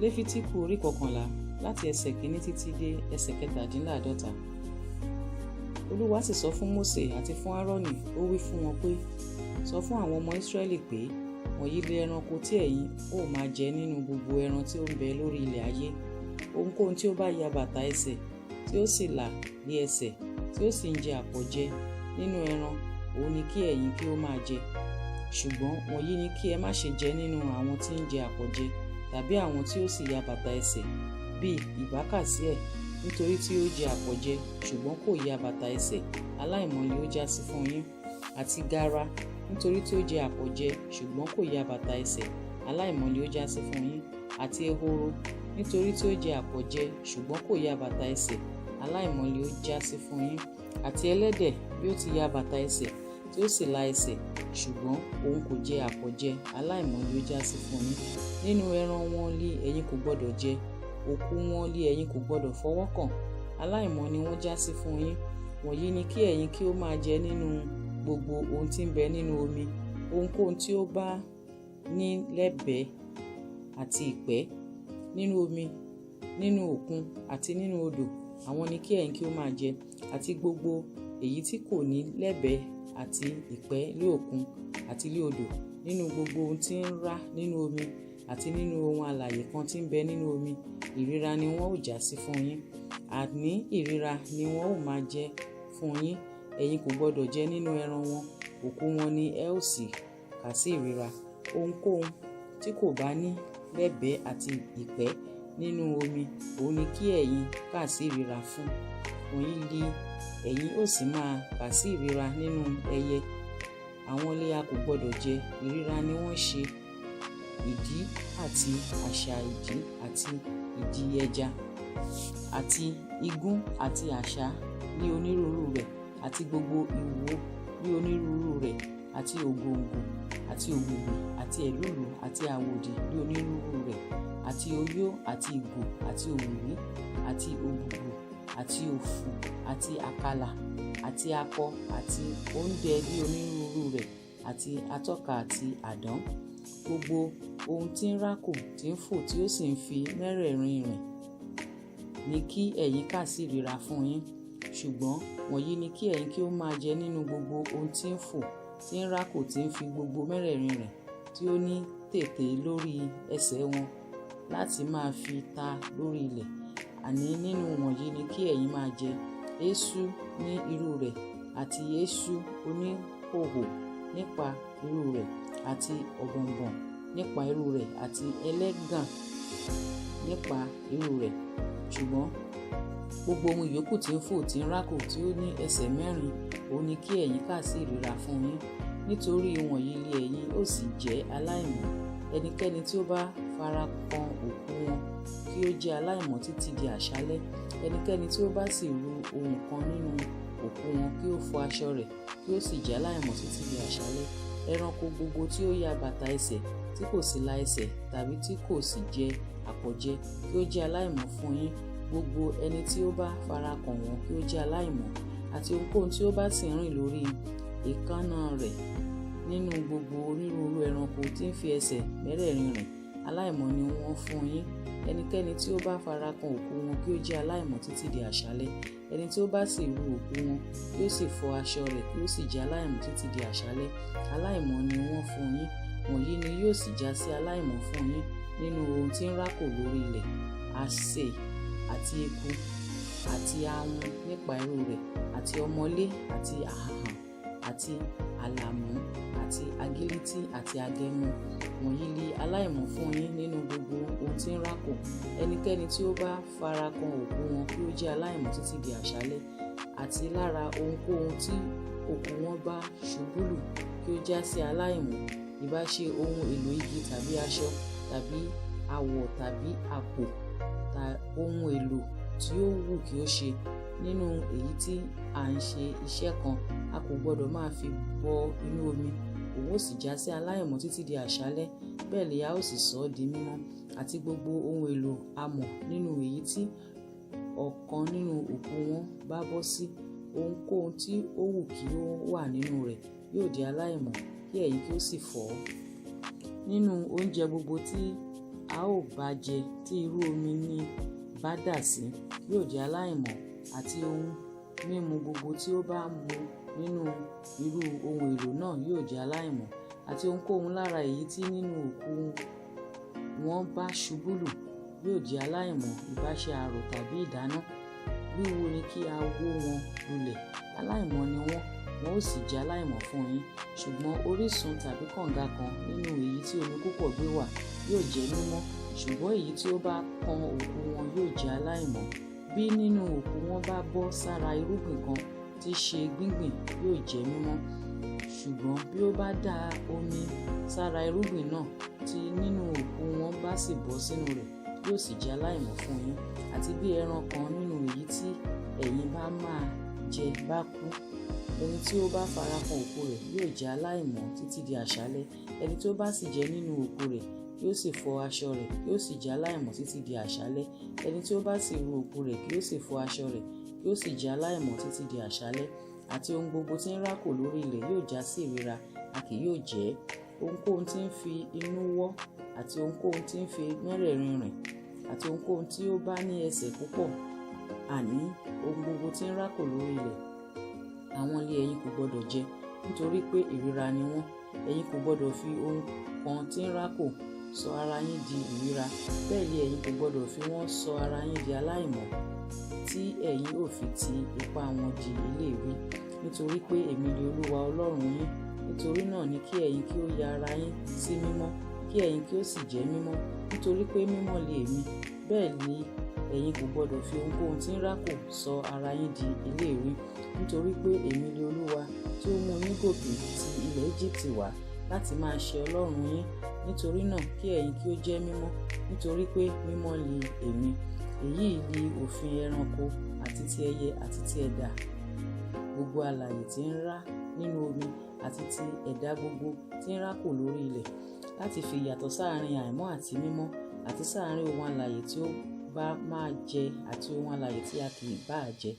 Léfítíkù orí 11 láti ẹsẹ̀ 1 títí dé ẹsẹ̀ 47. Olúwa sì sọ fún Mósè àti fún Áárónì, ó wí fún wọn pé, sọ fún àwọn ọmọ Ísírẹ́lì pé, wọ̀nyí li ẹranko tí ẹ̀yin ó máa jẹ nínú gbogbo ẹran tí ó ń bẹ lórí ilẹ̀ ayé. Ohunkóhun tí ó bá ya bàtà ẹsẹ̀, tí ó sì là lé ẹsẹ̀, tí ó sì ń jẹ àpọ̀jẹ nínú ẹran, òun ni kí ẹ̀yin kí ó máa jẹ. Ṣùgbọ́n wọ̀nyí ni kí ẹ má ṣe jẹ nínú àwọn tí ń jẹ àpọ̀jẹ tàbí àwọn tí ó sì ya bàtà ẹsẹ̀, bíi ìbákasíẹ̀, nítorí tí ó jẹ àpọ̀jẹ ṣùgbọ́n kò ya bàtà ẹsẹ̀, aláìmọ́ ni ó jásí fún yín. Àti gàrà, nítorí tí ó jẹ àpọ̀jẹ ṣùgbọ́n kò ya bàtà ẹsẹ̀, aláìmọ́ ni ó jásí fún yín. Àti ehoro, nítorí tí ó jẹ àpọ̀jẹ ṣùgbọ́n kò ya bàtà ẹsẹ̀, aláìmọ́ ni ó jásí fún yín. Àti ẹlẹ́dẹ̀, bí ó ti ya bàtà ẹsẹ̀, tí ó sì la ẹsẹ̀, ṣùgbọ́n òun kò jẹ àpọ̀jẹ, aláìmọ́ ni ó jásí fún yín. Nínú ẹran wọn li ẹ̀yin kò gbọdọ̀ jẹ, òkú wọn li ẹ̀yin kò gbọdọ̀ fọwọ́ kàn, aláìmọ́ ni wọ́n jásí fún yín. Wọ̀nyí ni kí ẹ̀yin kí ó máa jẹ nínú gbogbo ohun tí ń bẹ nínú omi, ohunkóhun tí ó bá ní lẹ́bẹ̀ àti ìpẹ́ nínú omi, nínú òkun àti nínú odò, àwọn ni kí ẹ̀yin kí ó máa jẹ, àti gbogbo èyí tí kò ní lẹ́bẹ̀ àti ìpẹ́ lé òkun àti lé odò, nínú gbogbo ohun tí ń rá nínú omi àti nínú ohun alààyè kan tí ń bẹ nínú omi, ìríra ni wọ́n ó jásí fún yín. Àní ìríra ni wọ́n ó máa jẹ fún yín. Ẹ̀yin kò gbọdọ̀ jẹ nínú ẹran wọn, òkú wọn ni ẹ ó sì kà sí ìríra. Ohunkóhun tí kò bá ní lẹ́bẹ̀ àti ìpẹ́ nínú omi, òun ni kí ẹ̀yin kà sí ìríra fún. Wọ̀nyí li ẹ̀yin ó sì máa kà sí ìríra nínú ẹyẹ. Àwọn li a kò gbọdọ̀ jẹ, ìríra ni wọ́n ṣe, ìdì àti àṣà ìdì àti ìdì ẹja, àti igún àti àṣà ní onírúurú rẹ̀, àti gbogbo ìwo ní onírúurú rẹ̀, àti ògòǹgò àti ògbìgbì àti ẹ̀lúùlù àti àwòdì ní onírúurú rẹ̀, àti oyó àti ìgò àti òwìwí àti òbùbù àti òfù àti àkàlà àti akọ àti òǹdẹ ní onírúurú rẹ̀, àti atọ́ka àti àdán. Gbogbo ohun tí ń rákò, tí ń fò, tí ó sì ń fi mẹ́rẹ̀ẹ̀rin rìn ni kí ẹ̀yin kà sí ìríra fún yín. Ṣùgbọ́n wọ̀nyí ni kí ẹ̀yin kí ó máa jẹ nínú gbogbo ohun tí ń fò, tí ń rákò, tí ń fi gbogbo mẹ́rẹ̀ẹ̀rin rìn, tí ó ní tètè lórí ẹsẹ̀ wọn láti máa fi ta lórí ilẹ̀. Àní nínú wọ̀nyí ni kí ẹ̀yin máa jẹ: eṣú ní irú rẹ̀, àti eṣú oníhòhò nípa irú rẹ̀, àti ọ̀bọ̀ọ̀nbọọ̀n nípa irú rẹ̀, àti ẹlẹ́gàn nípa irú rẹ̀. Ṣùgbọ́n gbogbo ohun ìyókù tí ń fò, tí ń rákò, tí ó ní ẹsẹ̀ mẹ́rin, òun ni kí ẹ̀yin kà sí ìríra fún yín. Nítorí wọ̀nyí li ẹ̀yin ó sì jẹ́ aláìmọ́. Ẹnikẹ́ni tí ó bá fara kan òkú wọn kí ó jẹ́ aláìmọ́ títí di àṣálẹ́. Ẹnikẹ́ni tí ó bá sì ru ohun kan nínú òkú wọn kí ó fọ aṣọ rẹ̀, kí ó sì jẹ́ aláìmọ́ títí di àṣálẹ́. Ẹranko gbogbo tí ó ya bàtà ẹsẹ̀, tí kò sì la ẹsẹ̀ tàbí tí kò sì jẹ àpọ̀jẹ, kí ó jẹ́ aláìmọ́ fún yín. Gbogbo ẹni tí ó bá fara kàn wọ́n kí ó jẹ́ aláìmọ́. Àti ohunkóhun tí ó bá sì ń rìn lórí èékánná rẹ̀ nínú gbogbo onírúurú ẹranko tí ń fi ẹsẹ̀ mẹ́rẹ̀ẹ̀rin rìn, aláìmọ́ ni wọ́n fún yín. Ẹnikẹ́ni tí ó bá fara kan òkú wọn kí ó jẹ́ aláìmọ́ títí di àṣálẹ́. Ẹni tí ó bá sì ru òkú wọn kí ó sì fọ aṣọ rẹ̀, kí ó sì jẹ́ aláìmọ́ títí di àṣálẹ́. Aláìmọ́ ni wọ́n fún yín. Wọ̀nyí ni yóò sì jásí aláìmọ́ fún yín nínú ohun tí ń rákò lórí ilẹ̀: asè àti eku àti ahun nípa irú rẹ̀, àti ọmọlé àti àhàhàn àti àlàmú àti agílítí àti agẹmọ. Wọ̀nyí li aláìmọ́ fún yín nínú gbogbo ohun tí ń rákò. Ẹnikẹ́ni tí ó bá fara kan òkú wọn kí ó jẹ́ aláìmọ́ títí di àṣálẹ́. Àti lára ohunkóhun tí òkú wọn bá ṣubú lù kí ó jásí aláìmọ́, ìbá ṣe ohun èlò igi tàbí aṣọ tàbí awọ tàbí àpò, ohun èlò tí ó wù kí ó ṣe nínú èyí tí à ń ṣe iṣẹ́ kan, a kò gbọdọ̀ máa fi bọ inú omi, òun ó sì jásí aláìmọ́ títí di àṣálẹ́, bẹ́ẹ̀ ni a ó sì sọ ọ́ di mímọ́. Àti gbogbo ohun èlò amọ̀ nínú èyí tí ọ̀kan nínú òkú wọn bá bọ́ sí, ohunkóhun tí ó wù kí ó wà nínú rẹ̀ yóò di aláìmọ́, kí ẹ̀yin kí ó sì fọ̀ ọ́. Nínú oúnjẹ gbogbo tí a ó bá jẹ tí irú omi ní bá dà sí yóò jẹ́ aláìmọ́, àti ohun mímu gbogbo tí ó bá mu nínú irú ohun èlò náà yóò jẹ́ aláìmọ́. Àti ohunkóhun lára èyí tí nínú òkú wọn bá ṣubú lù yóò jẹ́ aláìmọ́, ìbá ṣe ààrò tàbí ìdáná. Wíwó ni kí a wó wọn lulẹ̀. Aláìmọ́ ni wọ́n, wọn ó sì jẹ́ aláìmọ́ fún yín. Ṣùgbọ́n orísun tàbí kànga kan nínú èyí tí omi púpọ̀ gbé wà yóò jẹ́ mímọ́, ṣùgbọ́n èyí tí ó bá kan òkú wọn yóò jẹ́ aláìmọ́. Bí nínú òkú wọn bá bọ́ sára irúgbìn kan tí ṣe gbíngbìn, yóò jẹ́ mímọ́. Ṣùgbọ́n bí ó bá dà omi sára irúgbìn náà tí nínú òkú wọn bá sì bọ́ sínú rẹ̀, yóò sì jẹ́ aláìmọ́ fún yín. Àti bí ẹran kan nínú èyí tí ẹ̀yin bá máa jẹ bá kú, ẹni tí ó bá fara kan òkú rẹ̀ yóò jẹ́ aláìmọ́ títí di àṣálẹ́. Ẹni tí ó bá sì jẹ nínú òkú rẹ̀ kí ó sì fọ aṣọ rẹ̀, kí ó sì jẹ́ aláìmọ́ títí di àṣálẹ́. Ẹni tí ó bá sì ru òkú rẹ̀ kí ó sì fọ aṣọ rẹ̀, kí ó sì jẹ́ aláìmọ́ títí di àṣálẹ́. Àti ohun gbogbo tí ń rákò lórí ilẹ̀ yóò já sí ìríra, a kì yóò jẹ ẹ́. Ohunkóhun tí ń fi inú wọ́, àti ohunkóhun tí ń fi mẹ́rẹ̀ẹ̀rin rìn, àti ohunkóhun tí ó bá ní ẹsẹ̀ púpọ̀, àní ohun gbogbo tí ń rákò lórí ilẹ̀, àwọn ilé ẹ̀yin kò gbọdọ̀ jẹ, nítorí pé ìríra ni wọ́n. Ẹ̀yin kò gbọdọ̀ fi ohun kan tí ń rákò sọ ara yín di ìríra, bẹ́ẹ̀ ni ẹ̀yin kò gbọdọ̀ fi wọ́n sọ ara yín di aláìmọ́, tí ẹ̀yin ò fi ti ipá wọn di eléèrí. Nítorí pé èmi ni Olúwa Ọlọ́run yín. Nítorí náà ni kí ẹ̀yin kí ó ya ara yín sí mímọ́, kí ẹ̀yin kí ó sì jẹ́ mímọ́, nítorí pé mímọ́ li èmi. Bẹ́ẹ̀ ni ẹ̀yin kò gbọdọ̀ fi ohunkóhun tí ń rákò sọ ara yín di eléèrí, nítorí pé èmi ni Olúwa tí ó mú yín gòkè ti ilẹ̀ Éjíptì wá láti máa ṣe Ọlọ́run yín. Nítorí náà kí ẹ̀yin kí ó jẹ́ mímọ́, nítorí pé mímọ́ li èmi. Èyí li òfin ẹranko àti ti ẹyẹ àti ti ẹ̀dá gbogbo alààyè tí ń rá nínú omi àti ti ẹ̀dá gbogbo tí ń rákò lórí ilẹ̀, láti fi ìyàtọ̀ sáàárín àìmọ́ àti mímọ́, àti sáàárín ohun alààyè tí ó bá máa jẹ àti ohun alààyè tí a kì í bá jẹ.